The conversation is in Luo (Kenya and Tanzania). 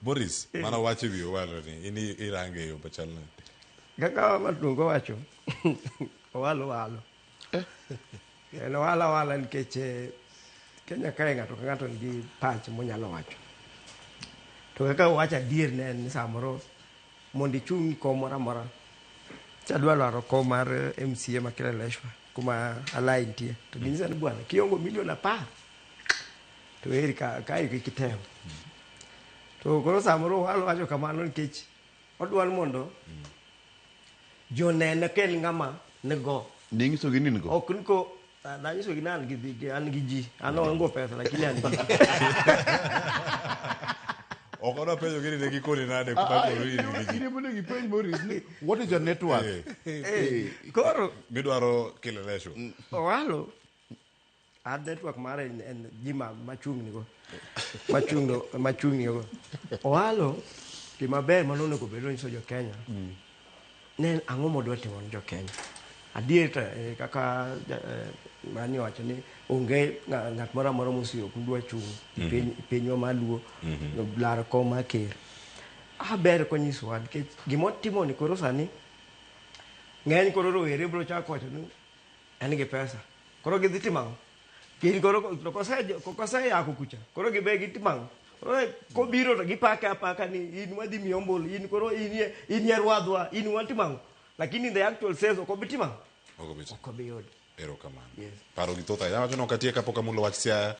Boris, mana wach e wi Owalo ni in irange e yo machal nade? Kaka Matungo wacho, Owalo walo. En owalo awala nikech Kenya kae ng'ato ka ng'ato nigi pache monyalo wacho. To kaka owacho adier ne en ni samoro mondo ichung' kom moro amora chadwa laro kom mar MCA ma Kileleshwa kuma Alai nitie to ginyisa ni bwana kiongo milion 10 to eri ka kae kik item. To koro samoro Owalo wacho kamano nikech odwaro mondo jonene ka en ng'ama nigo. Ninyisogi ni in go? Ok niko nanyisogi ni an gi an gi ji. An aonge pesa lakini an gi ji. Ok odwa penjo gi ni ne gikoni nade kuma koro in gi ji. In ema onego ipenj Maurice ni what is your net worth? Koro Midwaro Kileleshwa. Owalo ad network mare en ji machung' nigo machung' machung' nigo. Owalo gima ber mano onego bed nyiso jo Kenya ne en ang'o modwa timo ne jo Kenya. Adier to kaka mani owacho ni onge ng'at moro amora mosiyo dwa chung' e pinywa mar Luo laro kom mar ker. A ber konyisowa nikech gimotimo ni koro sani ng'eny koro rowere biro chako wacho ni en gi pesa. Koro gidhi timo ang'o? Gin koro to koseyako kucha, koro gibe gitimo ang'o? Koro kobiro to gipake apaka ni in wadhi miyi ombulu, in koro in ye rwadhwa, in watimo ang'o? Lakini the actual sense ok obi timo ang'o? Ok obi timo. Ok obi yudo. Erokamano. Yes. Paro gi thoth ahinya. Awacho ni ok atiek kapok amulo wach Siaya.